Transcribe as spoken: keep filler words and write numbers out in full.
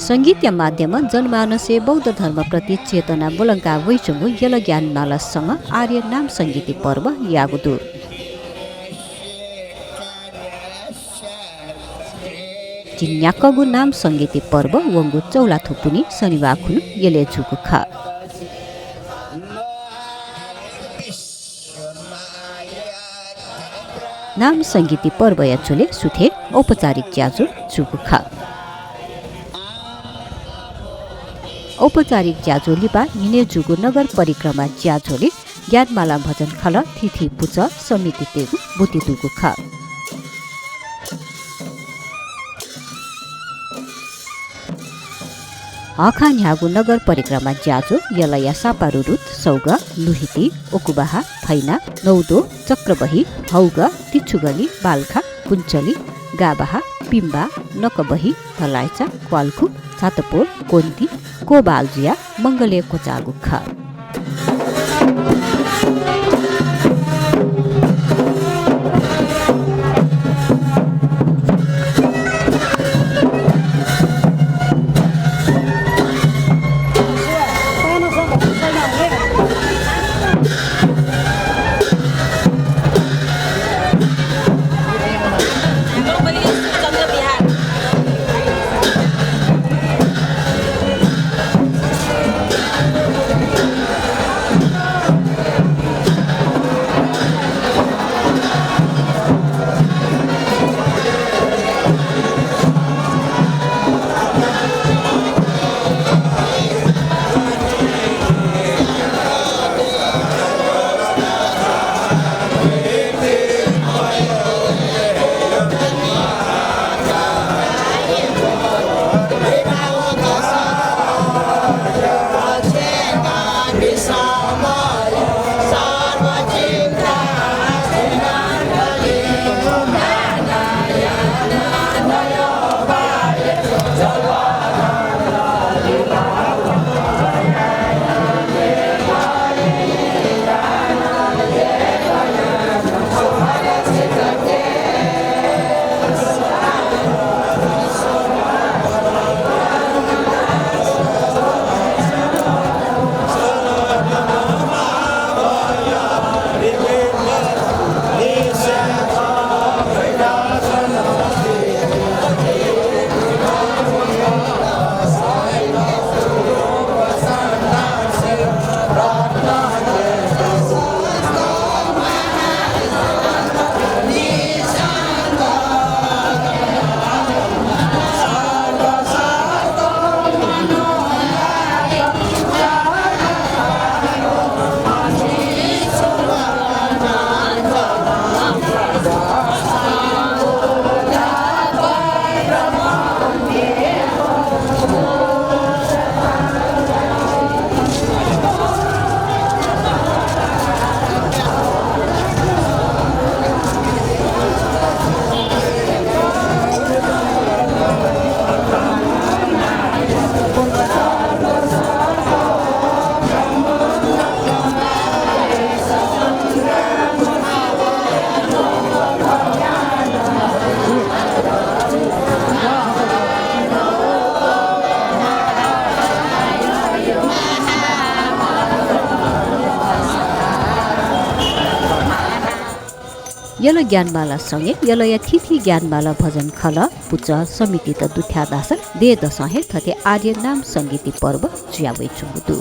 संगीतया माध्यमं जनमानसय् बौद्ध धर्मप्रति चेतना ब्वलंका वइच्वंगु यल ज्ञानमाला संघं आर्य नाम संगीति पर्व याःगु दु। झिंन्याक्वःगु नाम संगीति पर्व वंगु चौलाथ्व पुन्हि शनिबाः खुन्हु यलय् जूगु खः। नाम संगीति पर्वया झ्वलय् सुथय् औपचारिक ज्याझ्वः जूगु खः। औपचारिक ज्याझ्वः लिपा न्हिनय् जूगु नगर परिक्रमा ज्याझ्वलय् ज्ञानमाला भजन खलः थीथी पुचः समितितय्गु ब्वति दुगु खः। हःखां न्ह्याःगु नगर परिक्रमा ज्याझ्वः यलया सापारु रुत, सौगः, लुहिति, ओकुबाहा, फैना, नौदो, चक्रबही, हौगः, तिछुगली, बालखा, पुन्चली, गाबाहा, पिम्बा, नकबही, धलाइचा, क्वालखु, झातपोल, कोन्ति, कोबाल जुयाः मंगलय् क्वचाःगु खः। यल ज्ञानमाला संघय् यलया थीथी ज्ञानमाला भजन खलः पुचः समितित दुथ्याः धाःसा दँय्‌दसं हे थथे आर्य नाम संगीति पर्व जुया वइच्वंगु दु।